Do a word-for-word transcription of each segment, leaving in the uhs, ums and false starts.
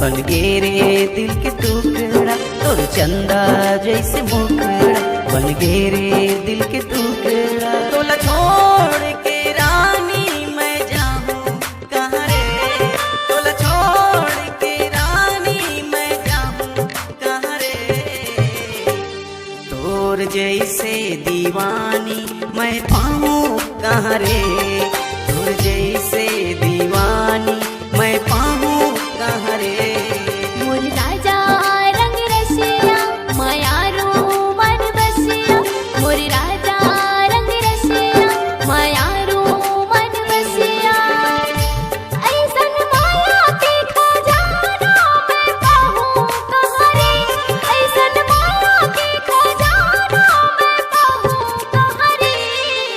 बन गे रे दिल के टुकड़ा, तोर चंदा जैसे मुखड़ा। बन गे रे दिल के टुकड़ा, तोला छोड़ के रानी मैं जाहूँ कहाँ रे? तोला छोड़ के रानी मैं जाहूँ कहाँ रे? तोर जैसे दीवानी मैं पाहूँ कहाँ रे? तोर जैसे दीवानी मैं पाहूँ कहाँ रे? मोर राजा रंग रसिया, मायारू मन बसिया। मोर राजा रंग रसिया, मायारू मन बसिया। ऐसन माया के खजाना मैं पाहूँ कहाँ रे? ऐसन माया के खजाना मैं पाहूँ कहाँ रे?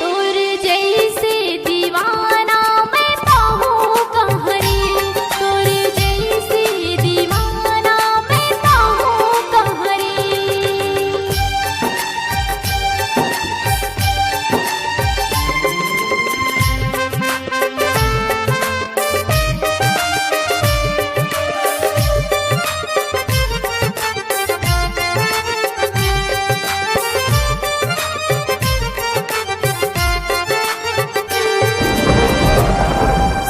तोर जैसे दीवाना मैं पाहूँ कहाँ रे? तोर जैसे दीवाना मैं पाहूँ कहाँ रे?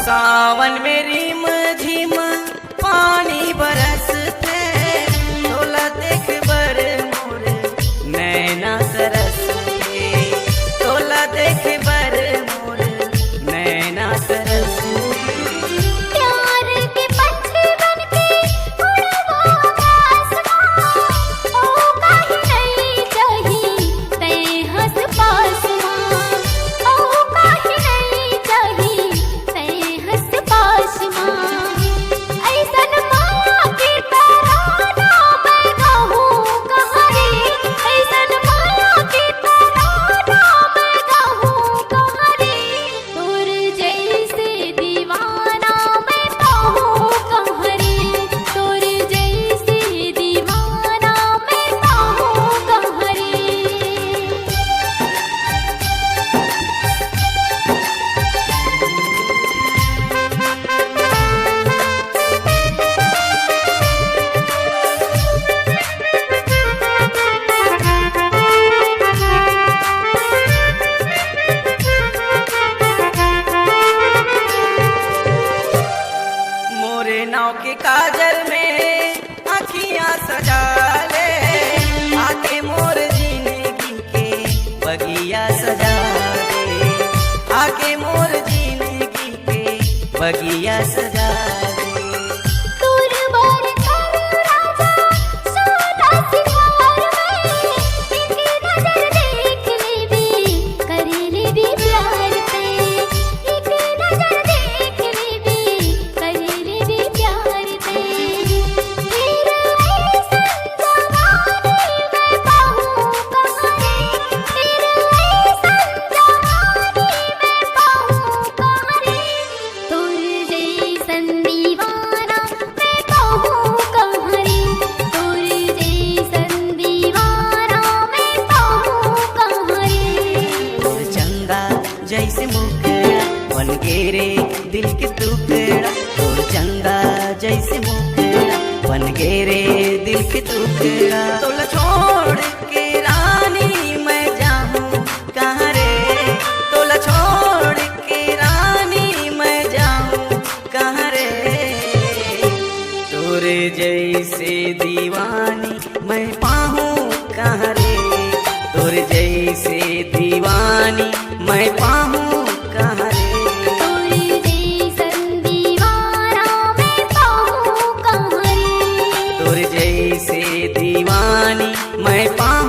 सावन में रिम झिम पानी बरसथे, तोला देख बर मोर नैना तरसथे। तोला देख बर मोर नैना तरसथे। प्यार के पंछी बन के उड़बो आकाश मा, ओ काहे नहीं चाही तैं हंस पास मा, ओ काहे नहीं चाही तैं हंस पास मा। ऐसन माया के तराना मैं गाहूँ कहाँ रे? ऐसन माया के तराना मैं गाहूँ कहाँ रे? तोर जैसे दीवाना मैं पाहूँ कहाँ रे? तोर जैसे दीवाना मैं पाहूँ कहाँ रे? मोरे नाव के काजल में अखियाँ सजा ले, आके मोर जिंदगी के बगिया सजा दे, आके मोर जिंदगी के बगिया सजा दे। तोर बर कर राजा सोला सिंगार में, एक नजर देख लेबे, कर लेबे प्यार पे, एक नजर देख लेबे, कर लेबे प्यार पे। फिर ऐसन जवानी मैं पाहूँ कहाँ रे? फिर ऐसन जवानी मैं पाहूँ कहाँ रे? तोर जैसन दीवाना मैं पाहूँ कहाँ रे? तोर जैसन दीवाना मैं पाहूँ कहाँ रे? तोर चंदा जैसे मुखड़ा बन गे रे दिल के टुकड़ा, तोर चंदा जैसे मुखड़ा बन गे रे दिल के टुकड़ा। तोला छोड़ के रानी मैं जाहूँ कहाँ रे? तोला छोड़ के रानी मैं जाहूँ कहाँ रे? तोर जैसे दीवानी मैं पाहूँ कहाँ रे? तोर जैसे दीवानी मैं पाहूँ कहाँ रे? तोर जैसन दीवाना मैं पाहूँ कहाँ रे? तोर जैसे दीवानी मैं पाहूँ